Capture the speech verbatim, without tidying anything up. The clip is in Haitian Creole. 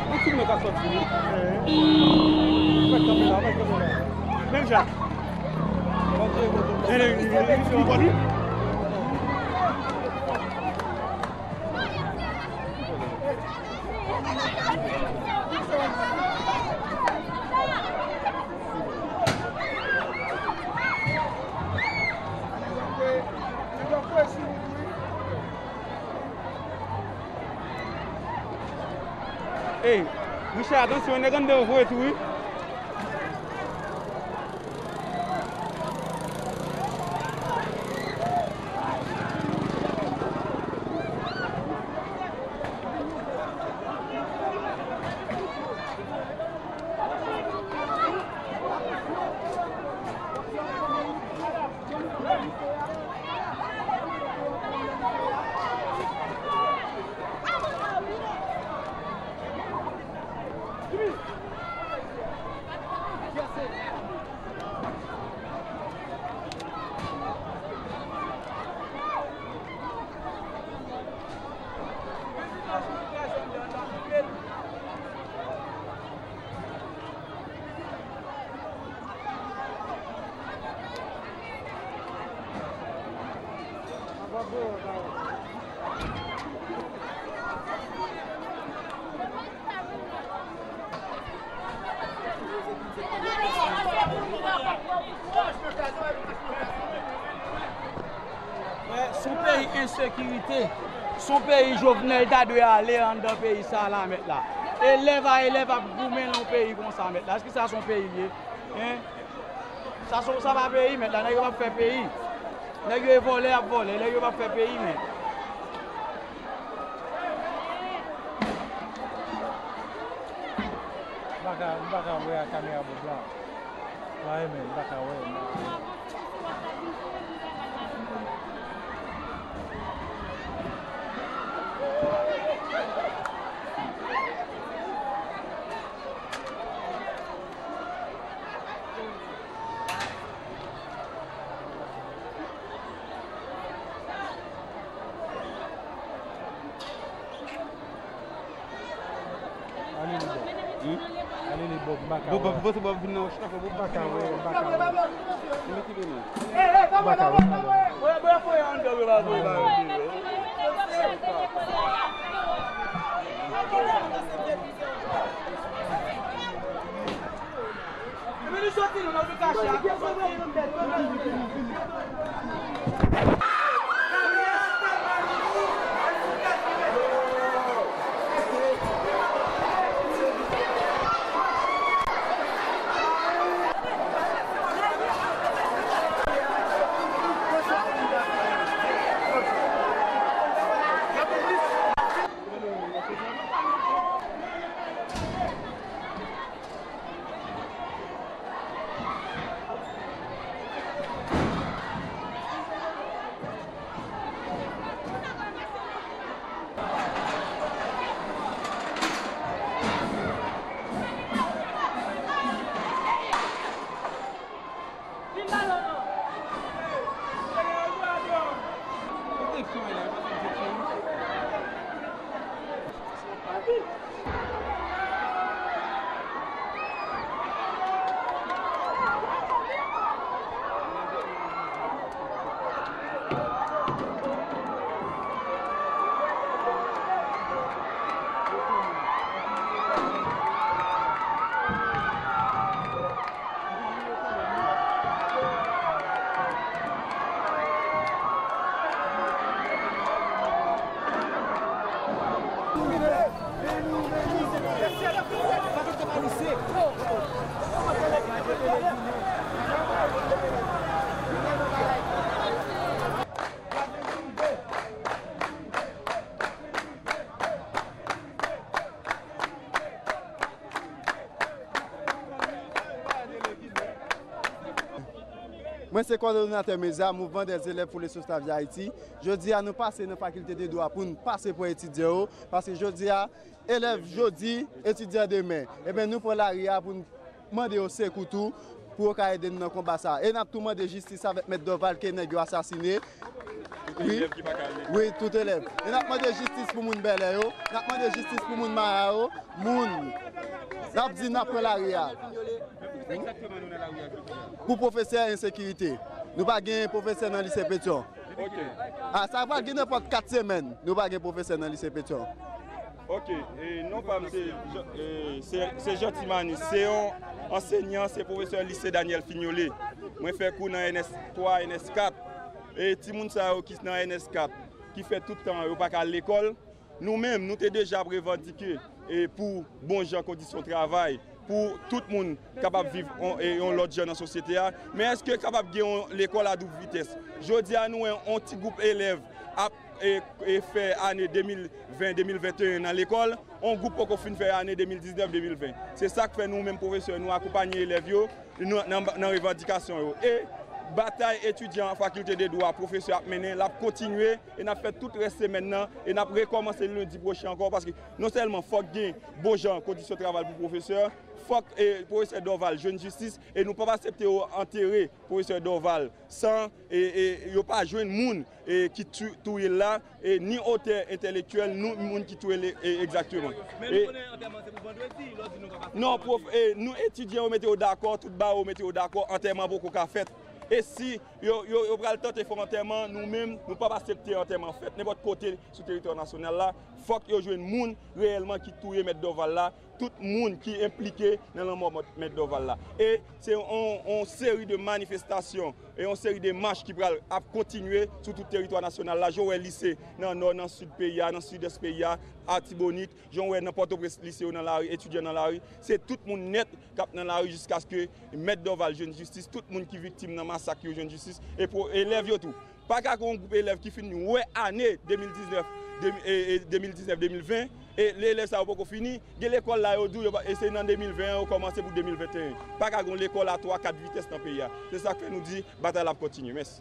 Yon ti nèg ka sòti, wi. Fè kanpe la, fè kanpe la. Menm jan. Ey, Richard, atansyon, nèg anndan yo voye tou, wi. Frè, se yon peyi ensekirite. Se yon peyi Jovenel ta dwe ale anndan peyi sa la, mèt la. Elèv a elèv ap goumen nan yon peyi konsa, mèt la. Èske sa se yon peyi l ye? Hein? Sa se, sa pa peyi, mèt la. Nèg yo p ap fè peyi. Nèg yo e vòlè, y ap vòlè. Nèg yo p ap fè peyi, mèt. M pa ka, m pa ka wè ak kamera bòd la. Mare men, m pa ka wè, m pa ka wè. Ale li bò. Hmm? Ale li bò, m pa ka wè. Bò, bò, bò, bò, vin nan wòch la, fò bò. M pa ka wè, m pa ka wè. Li mete li non. M pa ka wè. Mwen se kòdonatè meza, Mouvman dè Zelèv pou Lesostavye Ayiti. Jodi a, nou pase nan Fakilte de Dwa pou n pase pran etidyan yo, paske jodi a, elèv jodi, etidyan demen. Ebyen, nou pran lari a pou n mande yo sekou tou, pou yo ka ede n nan konba sa. E n ap tou mande jistis avèk Mèt Dorval ke nèg yo asasine. Wi, wi, tout elèv. E n ap mande jistis pou moun Bèlè yo, n ap mande jistis pou moun Mara yo, moun. N ap di n ap pran lari a. Pou pwofesè, ensekirite. Nou pa gen pwofesè nan lise Petyon. Ok. A, sa pral gen nenpòt kat semèn, nou pa gen pwofesè nan lise Petyon. Ok, e non pa m se, Jean- e, se, se Jean Timanis, se yon ansenyan, se pwofesè lise Daniel Fignolé. Mwen fè kou nan N S twa, N S kat. E timoun sa yo ki nan N S kat, ki fè tout tan yo pa ka al lekòl, nou menm, nou te deja ap revandike e pou bon jan kondisyon travay, pou tout moun kapab viv on, e, yon lòt jan nan sosyete a. Men èske kapab gen yon lekòl a doub vitès? Jodi a, nou wè yon ti gwoup elèv ap e, e fè ane de mil ven, de mil venteyen nan lekòl, yon gwoup poko fin fè ane de mil diznèf, de mil ven. Se sa k fè nou menm pwofesè, nou akonpanye elèv yo, nou, nan, nan revandikasyon yo. E batay etidyan Fakilte de Dwa, pwofesè ap mennen, l ap kontinye, e n ap fè tout rès semèn nan, e n ap rekòmanse lendi pwochen ankò, paske non sèlman fòk gen bon jan kondisyon travay pou pwofesè, fòk, e, pwofesè Dorval jwenn jistis, e nou p ap aksepte yo antere pwofesè Dorval san, e, e, yo pa jwenn moun, e, ki tu- touye l la, e, ni otè entèlektyèl, ni moun ki touye l, e, egzakteman. Men nou konnen antèman se pou vandredi, lè w di nou pa fè. Non, pwof, e, nou etidyan yo mete yo dakò, tout bawo mete yo dakò, antèman poko ka fèt. E si yo, yo, yo pral tante fè yon antèman, nou menm, nou p ap aksepte antèman fèt nenpòt kote sou teritwa nasyonal la. Fòk yo jwenn moun reyèlman ki touye Mèt Dorval la, tout moun ki enplike nan lanmò Mèt Dorval la. E se yon, yon seri de manifestasyon e yon seri de mach ki pral ap kontinye sou tout teritwa nasyonal la. Jan w wè lise nan nò, nan sid peyi a, nan sidès peyi a, Atibonit, jan w wè nan Pòtoprens, lise yo nan lari, etidyan nan lari. Se tout moun nèt k ap nan lari jiskaske Mèt Dorval jwenn jistis, tout moun ki viktim nan masak yo jwenn jistis, e pou elèv yo tou. Pa ka gen yon gwoup elèv ki fin wè ane de mil diznèf, de, e, e, de mil diznèf, de mil ven, e lè elèv sa yo poko fini, gen lekòl la yo di w yo pa, e se nan de mil ven an yo kòmanse pou de mil venteyen. Pa ka gen yon lekòl a twa, kat vitès nan peyi a. Se sa k fè nou di batay la ap kontinye. Mèsi.